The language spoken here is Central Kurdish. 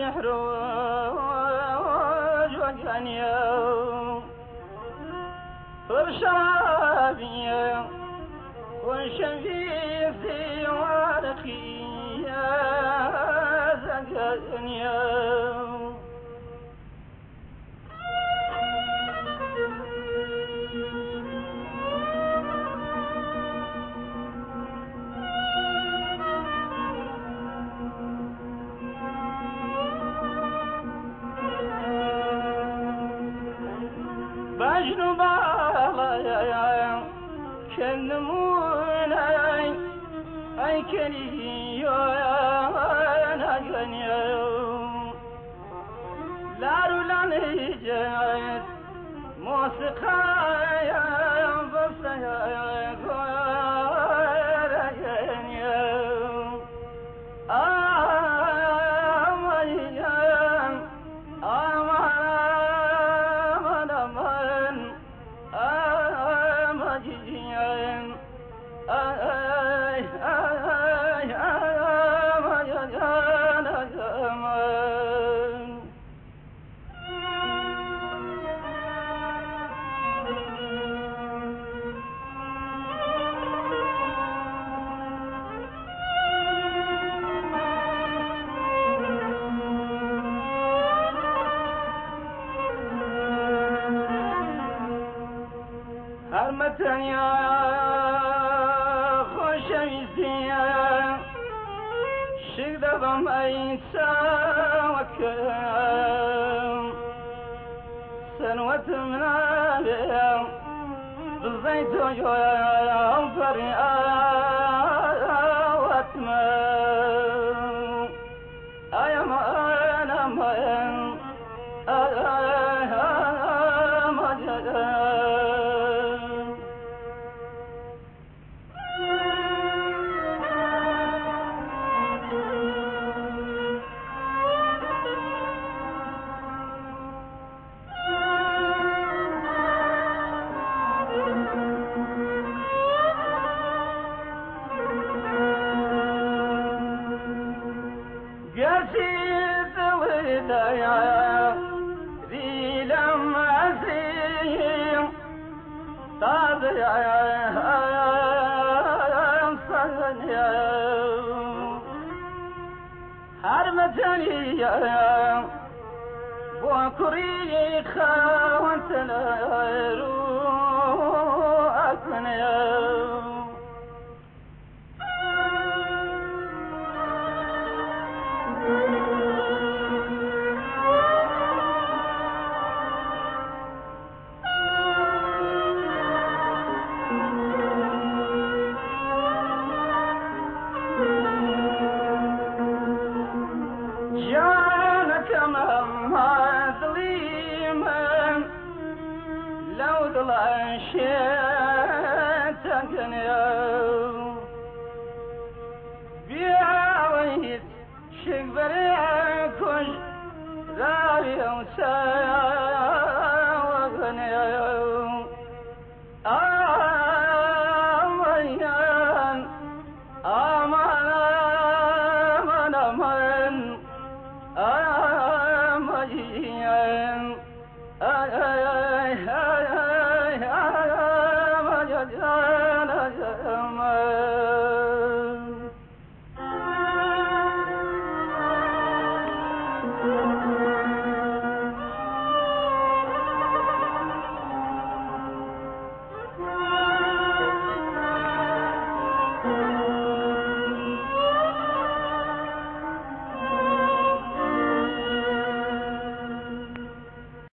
سحر وجانيا فرشابيا وشفي في ورقي يا زجانيا. بەژن و باڵایە کە نمونەی ئەی کەلیۆناگەنیە لار و لانیجت مۆسیقایە بەسەیە گۆرەگەنیە ئامەیان ئامان ئەمان ئاماجیان ئای ئای ئاماجان ئەمان. هەرمەتەنیا خۆشەویستیە شک دەبەم ئەی چاوەکەم سەروەتم ناوێ بزەی تۆ پەڕی ئاوەتمە ئایەمان ئەمان ئاماجەدەم. گەرچی دڵدایە ریلەم ئەزیم تازەیام سەنیە هەر مەجەنیە بۆ کوڕی خاوەن تەنەرو ئەکنە.